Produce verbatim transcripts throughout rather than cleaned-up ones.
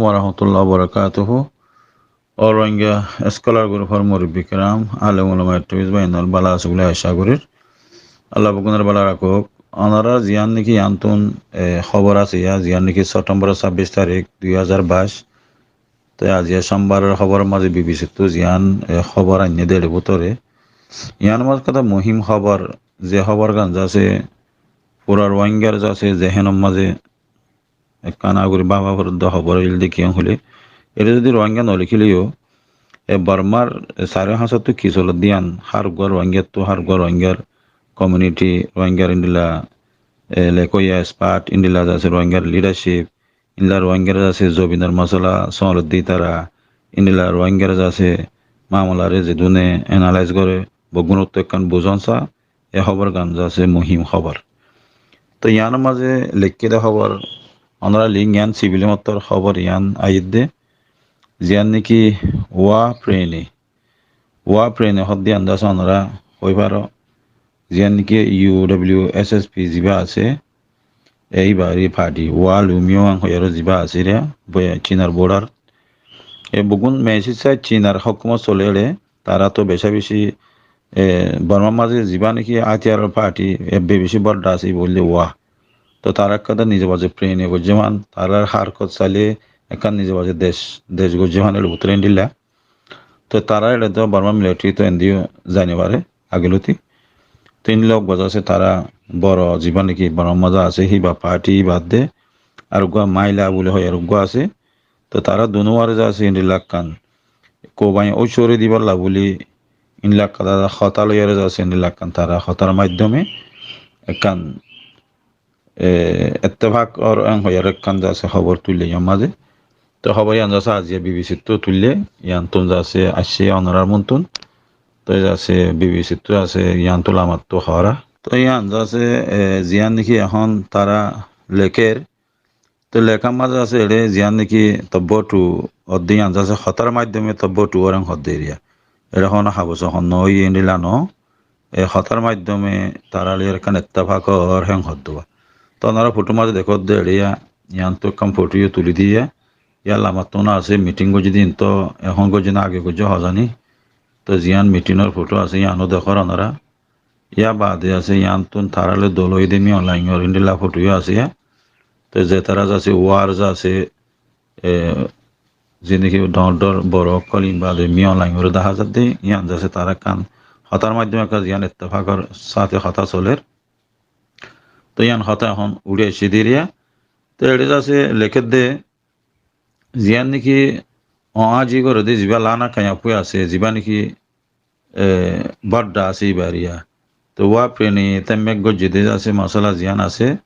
warahmatullahi wabarakatuhu. All Rohingya Scholar Group or murubbi kiram, alem ulama, activist bái ókkol bála asó buli acá gorir. Allah beggúnore bála rakók. Ónora ziyán niki yíanottún, e, hóbor asé yá, ziyán niki September sabbis tarik dui házar bais. Te aijja sombar hóbor mazé B B C ttu ziyán, e, hóbor ainné dé ér bútore. Yían mazé ekkán muhim hóbor, ze hóbor gán zasé, fura Rohingyar zasé, zehénor mazé ekkán aguri báfa foredde hóbor óilde kiyólla hoilé, ere zodi Rohingya no lekíleyó, e Bormar, e, sairó hañsóttu ki solodde yían, hár uggwá Rohingyattu, hár uggwá Rohingyar community, Rohingyar endilla, e, lekoiya expert, endilla zasé Rohingyar leadership, endilla Rohingyar zasé zobinor mosola solodde ítara, endilla Rohingyar zasé mamolaré zedúne analyze goré, beggúnottu ekkán buzón sa, e hóbor gán zasé muhim hóbor. Te yíanor mazé leikké dé hóbor, ónora link yían sibil mottor hóbor yían aiyédde, ziyán niki Wa Prene, Wa Prene hoódde yían zasé ónora hoi faro, ziyán niki U W S S P zibá asé, e íba eri party, Wa Lumyo hoiyaró zibá asé re, boi Cinar border. E beggún mecisa Cinar hókumot solér, tará to beca beci, e, Bormar mazé zibá niki átiyaror party, e, be-, beci bodda asé, íba óilde Wa. To tará ekkán nize baze prene goijjé man, tarár harkot sailé ekkán nize baze dec, dec goijjé man, ér bútore endilla. To tará ere to Bormar military to endilla zani fare, age lóti. To endilla uggwá zasé tará boro zibá niki Bormar mazé asé, híba party, híba adde. Ar uggwá Maila buli hoiyaró uggwá asé. To tará dunuware zasé endilla ekkán koubain óiccóre dibálla buli endilla ekkán hotá loiyaré zasé endilla ekkán tará hotár maiddome ekkán, e, ettefak ór en hoiyaré ekkán zasé hóbor tuille yían mazé. To hóbor yían zasé aijja B B C ttu tuille, yíanottún zasé aiccé ónorar muntún. To zasé B B C ttu zasé yíanottú lamattu hoóra. To yían zasé, e, ziyán niki ehón tará lekér, to lekár mazé zasé ere ziyán niki tobbotu ódde yían zasé hotár maiddome tobbotu óren hoódde eriya. Ere hono habos hon no óiye endilla no. E hotár maiddome tará loiyaré ekkán ettefak ór hén hoódde ba. To ónora fothór mazé dekódde eriya, yíanottú ekkán fothó yó tuli diya. Yá lamattu no asé, meeting goijjé din to, ehón goijjé no age goijjé hozani. To ziyán meetingor fothó asé yíano dekór ónora. Yá baade asé yíanottún tará loi dol óiyede Min Aung Hlaingor endilla fothó yó asé yá. To ze tará zasé War zasé, e, zendilla ki dhoóñr dhoóñr boro ókkol ín baade Min Aung Hlaingoré dahá zadde, yían zasé tará ekkán hotár maiddome ekkán ziyán ettefakor sáte hotá solér. To yían hotá ehón uçí aiccé dé eriya. To ere zasé lekédde ziyán niki oáñzi gorédde zibá lana kaiya fui asé, zibá niki e, bodda asé íba eriya. To Wa Prene temmek goijjé dé zasé mosola ziyán asé.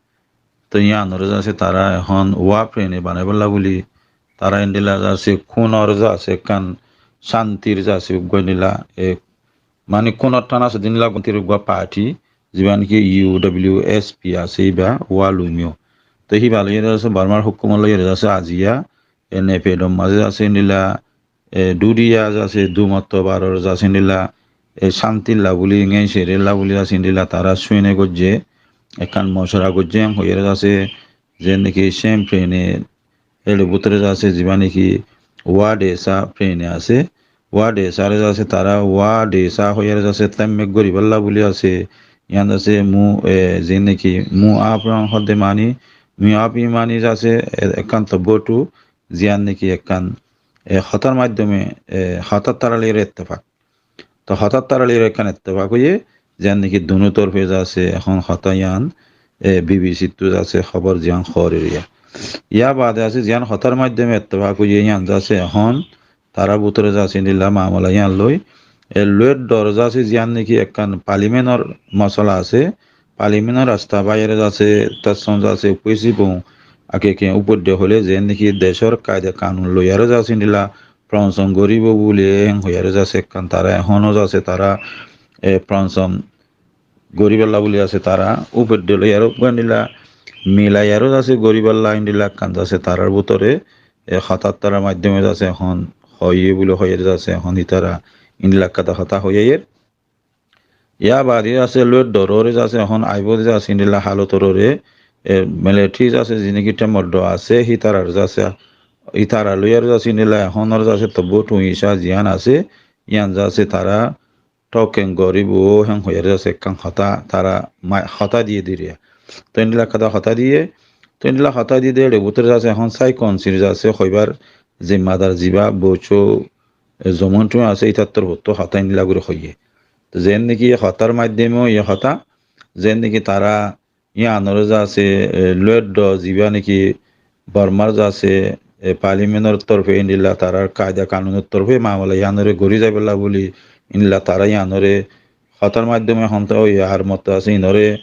To yíanoré zasé tará ehón Wa Prene banaibálla buli tará endilla zasé kúnor zasé ekkán cántir zasé uggwá endilla, e, mani kúnor tán asé dé endilla cántir uggwá party, zibá niki U W S P asé íba Wa Lumyo. To híba loiyaré zasé Bormar hókumot loiyaré zasé aijja, e, NEPED or mazé zasé endilla e, duriya zasé, dumotto baror zasé endilla, e, cántilla buli, ngéñcerilla buli zasé endilla tará suine goijjé, ekkán mocora goijjé, hoiyaré zasé, zendilla ki Cem Prene, ere bútore zasé, zibá niki Wa Desa Prene asé, Wa Desare zasé tará, Wa Desa hoiyaré zasé, temmek goríballa buli asé, yían zasé, Mu, e, zendilla ki Mu Apron hoódde mani, Mu Api mani zasé, e, ekkán tobbotu, ziyán niki ekkán, e, hotár maiddome, e, hotár tará loiyaré ettefak. To hotár tará loiyaré ekkán ettefak óiye, ziyán niki dunú torfe zasé, ehón hotá yían, e, B B C ttu zasé hóbor ziyán hoór eriya. Yá baade asé ziyán hotár maiddome ettefak óiye yían zasé ehón tarár bútore zasé endilla mamola yían loi, e, loir dor zasé ziyán niki ekkán parliament or mosola asé, parliament or rasta baiyaré zasé, tassón zasé, fuisi bou, ake ke upoidde hoilé, zendilla ki decór kaida kanun loiyaré zasé endilla, pronsom goríbo buli en hoiyaré zasé ekkán tará, ehóno zasé tará, e, pronsom goríballa buli zasé tará, upoidde loiyaré uggwá endilla, milaiyaré zasé goríballa endilla ekkán zasé tarár bútore, e, hotár tarár maiddome zasé ehón hoiyé buli hoiyaré zasé ehón ítara endilla ekkán hotá hoiyé. Yá baade zasé loir dorore zasé ehón aibó de zasé endilla halotorore, e, military zasé zendilla ki temoddo asé, hítarar zasé Ítara loiyaré zasé endilla ehónor zasé tobbú tuñí sá ziyán asé, yían zasé tará tóken goríbou hén hoiyaré zasé ekkán hotá, tará ma-, hotá diyé diriya. Tó endilla ekkán hotá diyé, tó endilla hotá diyé dé, éçe bútore zasé ehón sáikonsir zasé hoibár zimmadar zibá boucó, e, zomín tuñí asé, ítar torfóttu hotá endilla gorí hoiyé. Tó zeén niki hotár maiddome yó hotá, zeén niki tará yíanoré zasé, e, loiddó zibá niki Bormár zasé, e, parliamentor torfé endilla tarár kaida kanunor torfé mamala yíanoré gorí zaibólla bóli endilla tará yíanoré hotár maiddome ehón tó óiye ar motto zasé inoré,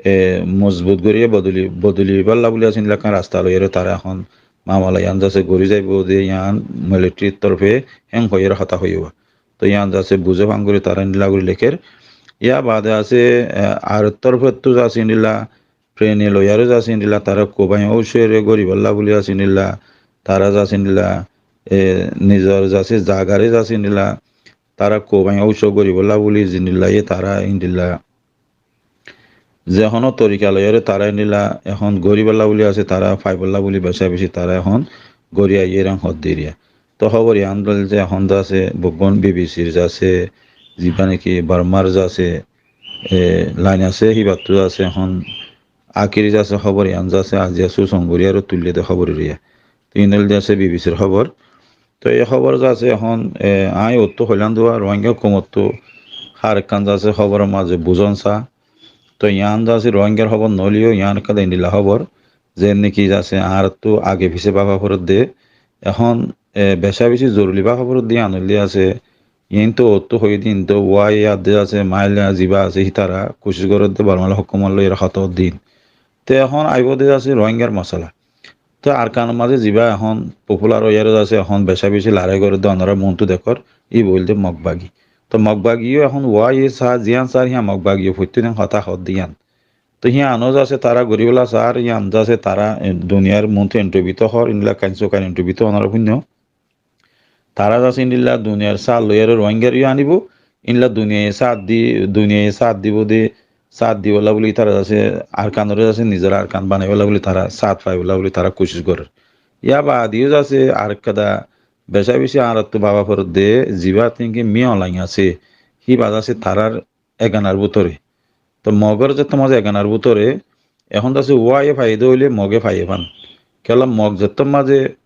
e, mozbut gorí bodoli, bodolibólla bóli zasé endilla ekkán rasta loiyaré tará ehón mamala yían zasé gorí zaibou dé yían militarir torfé hén hoiyaré hotá hoiyé. Tó yían zasé buzé fán gorí tará endilla gorí lekér. Yá baade zasé, e, ar torfóttu zasé endilla training loiyaré zasé endilla tará Kubain óuciyaré goríbolla bóli zasé endilla tará zasé endilla, e, nizor zasé zagaré zasé endilla tará Kubain óuciya goríbolla bóli zendilla yé tará endilla ze honó torika loiyaré tará endilla ehón goríbolla bóli zasé, tará faibólla bóli becá becí tará ehón gorí aiyér hén hoddé diriya. Tó hóbor yían dóilla ze ehón zasé beggún B B C r zasé, zibá niki Bormár zasé, e, lain asé, híbattu zasé ehón akéri zasé hóbor yían zasé aijja sósom gorí aró tuillé dé hóbor diriya. Tó iín óilde zasé B B C r hóbor. Tó e hóbor zasé ehón, e, aññí ottú hoilám dé Ruáinga hókumottú hár ekkán zasé hóboror mazé buzón saá. Tó yían zasé Ruáingar hóbor noóileyó yían ekkán endilla hóbor. Zeén niki zasé añáráttu age fisé báfa foredde. Ehón, e, becá becí zoruli báfa foredde yían óilde zasé, iín tó ottú hoiyé dé iín tó wáiye adde zasé maáilla zibá asé hítara kucíc gorédde Bormá hókumot loi ere hotá hoddé iín. Tó ehón aibóu dé zasé Ruáingar mosala. Tó Arkanor mazé zibá ehón popular óiyaré zasé, ehón becá becí larái gorédde, onorá muúntu dekór, íba óilde Mog bagi. Tó Mog bagiyó ehón wáiye saá, ziyán saár híyan Mog bagiyó foittí din hotá hoódde yían. Tó híyanó zasé tará goríbolla saár, híyan zasé tará, e, duniyair muúntu interview tó hoór, endilla kain sókain interview tó onorá fúinno. Tará zasé endilla duniyair sáat loiyaré Ruáingareyó aníbou, endilla duniyaye sáat di, duniyaye sáat dibou dé, sáat dibolla bóli tará zasé Arkanoré zasé nizor Arkan banaibólla bóli tará sáat faibólla bóli tará kucíc gorér. Yá baadeyó zasé arekkán becá becí añáráttu báfa foredde, zibá thinking Min Aung Hlaing asé, híba zasé tarár eganar bútore. Tó Mogor zettót mazé eganar bútore, ehón zasé wáiye faiyé dé óile Moge faiyé fán. Kiyólla Mog zettót mazé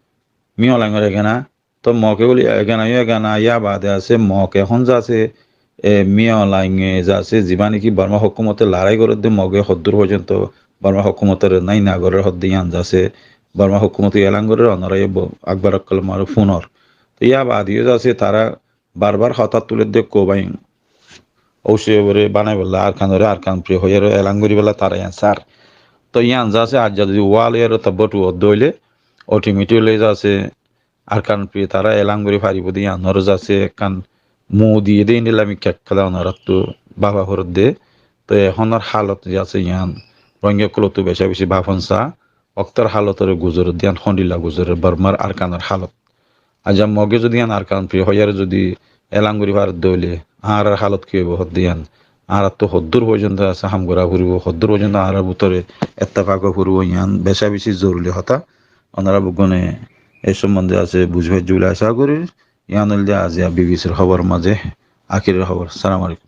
Min Aung Hlaingor egana, tó Moge bóli eganayó egana, yá baade asé Mog ehón zasé, e, Min Aung Hlainge zasé zibá niki Bormá hókumotte larái gorédde Moge hoddúr foijjonto Bormá hókumotoré nái nagorér hoddé yían zasé Bormá hókumote elan gorér, onorá yó bo-, ekbar ókkol moré fúnor. Tó yá baadeyó zasé tará barbar hotá tulédde Kubain óuciyaré banaibólla, Arkanoré Arkan Free hoiyaré elan goríbolla tará yían saár. Tó yían zasé aijja zodi wáiye ere tobbótu hoddé óile, automatically zasé Arkan Free tará elan gorí faribóu dé yíanoré zasé ekkán mu diyé dé endilla mikká ekkán onoráttu báfa foredde. Tó ehónor hálot zasé yían Ruáinga ókkolóttu becá becí báfon saá, októr hálotoré guzorédde yían hondilla guzorér, Bormár Arkanor hálot. Aijja Moge zodi yían Arkan Free hoiyaré zodi elan gorí faredde óile, añárar hálot ki óibou hoddé yían. Añáráttu hoddúr foijjonto asé ham gorá foribóu, hoddúr foijjonto añárar bútore ettefak ói foribóu, yían becá becí zoruli hotá. Onorá beggúne e sombonde asé buzí faijjó bóli acá gorír. Yían óilde aijja B B C r hóboror mazé akérir hóbor. Salam alaikum.